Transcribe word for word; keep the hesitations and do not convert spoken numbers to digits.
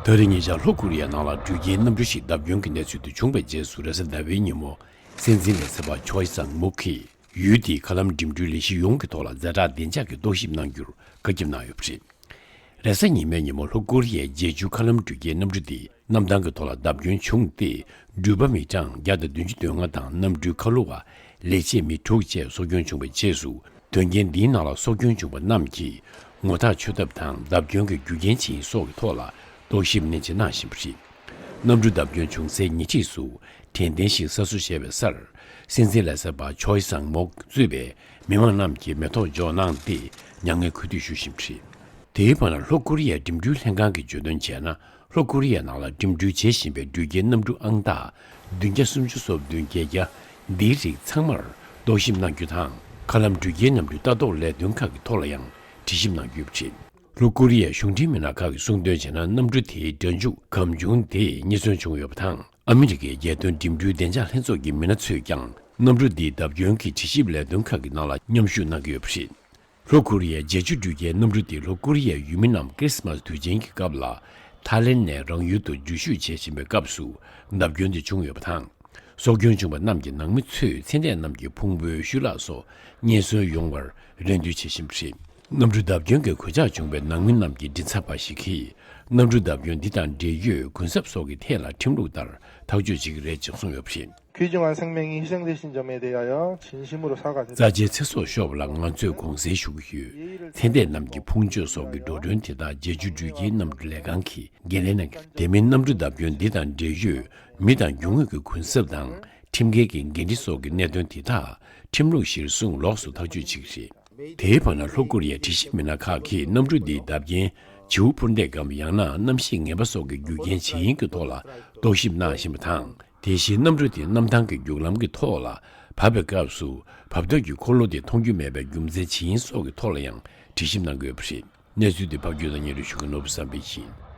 ད་རེས་ཉེ་ཆར་ལྷོ་ཀོ་རི་ཡའི་ནང་ལ་འགྲུལ་སྐྱེལ་གནམ་གྲུ་ཞིག་བརྡབ་སྐྱོན་གྱི་གནས་ཚུལ་དེ་བྱུང་བའི་རྗེས་སུ། རེས་གཟའ་ཟླ་བའི་ཉིན་མོ་སྲིད་འཛིན་ལས་ཟིན་པ་ཆོའི་སང་མུག་གིས་ཡུལ་དེའི་མཁའ་ལམ་འགྲིམ་འགྲུལ་ལས་གཞི་ཡོངས་ཀྱི་ཐོག་ལ་ཛ་དྲག་བདེ་འཇགས་ཀྱི་རྟོག་ཞིབ་གནང་རྒྱུར་བཀའ་ཁྱབ་གནང་ཡོད་པ་རེད། རེས་གཟའ་ཉི་མའི་ཉིན་མོ་ལྷོ་ཀོ་རི་ཡའི་རྗེས་འཇུག་མཁའ་ལམ་འགྲུལ་སྐྱེལ་གནམ་གྲུ་དེ་གནམ་ཐང་གི་ཐོག་ལ་བརྡབ་སྐྱོན་བྱུང་སྟེ། འགྲུལ་པ་མི་གྲངས་བརྒྱ་དང་བདུན་ཅུ་དོན་ལྔ་དང་། གནམ་གྲུའི་ཁ་ལོ་བ་ལས་བྱེད་མི་དྲུག་བཅས་སྲོག་སྐྱོན་བྱུང་བའི་རྗེས་སུ། དོན་རྐྱེན་འདིའི་ནང་ལ་སྲོག་སྐྱོན་བྱུང་བ་རྣམས་ཀྱིས་ངོ་ཐག་ཆོད་ཐབས་དང་། བརྡབ་སྐྱོན་གྱི་རྒྱུ་རྐྱེན་ཇི་ཡིན་སོགས་ཀྱི་ཐོག་ལ་རྟོག་ཞིབ་ནན་ཆེ་གནང་བཞིན་པ་རེད། གནམ་གྲུ་བརྡབ་སྐྱོན་བྱུང་སའི་ཉེ་འཁྲིས་སུ་དྲན་རྟེན་ཞིག་གསར་བཟོ་བྱས་པའི་སར། སྲིད་འཛིན་ལས་ཟིན་པ་ཆོའི་སང་མོག་གཙོས་པའི་མི་མང་རྣམས་ཀྱིས་མེ་ཏོག་འབྱོར་གནང་སྟེ་མྱ་ངན་གུས་འདུད་ཞུ་བཞིན་པ་རེད། དེའི་བར་ན། ལྷོ་ཀོ་རི་ཡའི་འགྲིམ་འགྲུལ་ལྷན་ཁང་གིས་བརྗོད་དོན་བྱས་ན། ལྷོ་ཀོ་རི་ཡའི་ནང་ལ་འགྲིམ་འགྲུལ་བྱེད་བཞིན་པའི་འགྲུལ་སྐྱེལ་གནམ་གྲུ་ཨང་རྟགས་བདུན་བརྒྱ་སུམ་ཅུ་སོ་བདུན་བརྒྱད་བརྒྱ་འདིའི་རིགས་ཚང་མར་རྟོག་ཞིབ་གནང་རྒྱུ་དང་། མཁའ་ལམ་འགྲུལ་སྐྱེལ་གནམ་གྲུ་ལྟ་རྟོག་ལས་དོན་ཁག་གི་ཐོག་ལ་ཡང་དྲི་ཞིབ་གནང་རྒྱུ་ཡོད་པ་རེད། ལྷོ་ཀོ་རི་ཡའི་གཞུང་འབྲེལ་མི་སྣ་ཁག་གིས་གསུངས་དོན་བྱས་ན། གནམ་གྲུ་དེའི་སྒྲ་འཇུག་གམ་བྱུང་དེ་རྙེད་སོན་བྱུང་ཡོད་པ་དང་། ཨ་མི་རི་ཀའི་རྒྱལ་དོན་འགྲིམ་འགྲུལ་བདེ་འཇགས་ལྷན་ཚོགས་ཀྱི་མི་སྣ་ཚོས་ཀྱང་། གནམ་གྲུ་འདིའི་བརྡབ་སྐྱོན་གྱི་དྲི་ཞིབ་ལས་དོན་ཁག་གི་ནང་ལ་མཉམ་ཞུགས་གནང་གི་ཡོད་པ་རེད། ལྷོ་ཀོ་རི་ཡའི་རྗེས་འཇུག་འགྲུལ་སྐྱེལ་གནམ་གྲུ་དེ་ལྷོ་ཀོ་རི་ཡའི་ཡུལ་མི་རྣམས་ཁྲིས་མཱས་དུས་ཆེན་གྱི་སྐབས་ལ་ཐའི་ལེན་ནས་རང་ཡུལ་དུ་འགྲུལ་བཞུད་བྱེད་བཞིན་པའི་སྐབས་སུ་བརྡབ་སྐྱོན་དེ་བྱུང་ཡོད་པ་དང་། སྲོག་སྐྱོན་བྱུང་བ་རྣམས་ཀྱི་ནང་མི་ཚོས་ཚེ་འདས་རྣམས་ཀྱི་ཕུང་པོའི་ཤུལ་ལྷག་སོགས་རྙེད་སོན་ཡོང་བར་རེ་འདུན་བྱེད་བཞིན་པ་རེད། གནམ་གྲུ་བརྡབ་སྐྱོན་གྱི་གོད་ཆག་བྱུང་བའི་ནང་མི་རྣམས་ཀྱི་མགྲིན་ཚབ་པ་ཞིག་གིས། གནམ་གྲུ་བརྡབ་སྐྱོན་འདི་དང་འབྲེལ་ཡོད་གུན་གསབ་སོགས་ཀྱི་ཐད་ལ་ཁྲིམས་ལུགས་ལྟར་ཐག་གཅོད་བྱེད་ཀྱི་རེད་ཅེས་གསུངས་ཡོད་པ་རེད། 귀중한 생명이 희생되신 점에 대하여 진심으로 사과드립니다. རྩ་ཆེའི་ཚེ་སྲོག་ཤོར་བ་ལ་ང་ཚོས་དགོངས་སེལ་ཞུ་གི་ཡོད། ཚེ་འདས་རྣམས་ཀྱི་ཕུང་མཆོད་སོགས་ཀྱི་འགྲོ་གྲོན་དེ་དག་རྗེས་འཇུག་འགྲུལ་སྐྱེལ་གནམ་གྲུ་ལས་ཁང་གིས་འགན་ལེན་གནང་གི། དེ་མིན་གནམ་གྲུ་བརྡབ་སྐྱོན་འདི་དང་འབྲེལ་ཡོད་མི་དང་རྒྱུ་དངོས་ཀྱི་གུན་གསབ་དང་ཁྲིམས་འགལ་གྱི་འགན་འཁྲི་སོགས་ཀྱི་གནད་དོན་དེ་དག་ཁྲིམས་ལུགས་གཞིར་བཟུང་ལོགས་སུ་ཐག་གཅོད་བྱེད་ཀྱི་རེད། དེའི་བར་ན། ལྷོ་ཀོ་རི་ཡའི་དྲི་ཞིབ་མི་སྣ་ཁག་གིས་གནམ་གྲུ་འདིའི་བརྡབ་རྐྱེན་བྱིའུ་འཕུར་མདེལ་སྒམ། ཡང་ན་གནམ་གཤིས་ངན་པ་སོགས་ཀྱི་རྒྱུ་རྐྱེན་ཇི་ཡིན་གྱི་ཐོག་ལ་རྟོག་ཞིབ་གནང་བཞིན་པ་དང་། དེ་བཞིན་གནམ་གྲུ་དེ་གནམ་ཐང་གི་རྒྱུག་ལམ་གྱི་ཐོག་ལ་བབས་པའི་སྐབས་སུ་བབ་འདོད་ཀྱི་འཁོར་ལོ་དེ་མཐོང་རྒྱུ་མེད་པའི་རྒྱུ་མཚན་ཇི་ཡིན་སོགས་ཀྱི་ཐོག་ལ་ཡང་དྲི་ཞིབ་གནང་གི་ཡོད་པ་རེད། གནས་ཚུལ་དེ་ཕབ་སྒྱུར་དང་སྙན་སྒྲོན་ཞུ་མཁན་ནོར་བུ་བསམ་འཕེལ་ཡིན།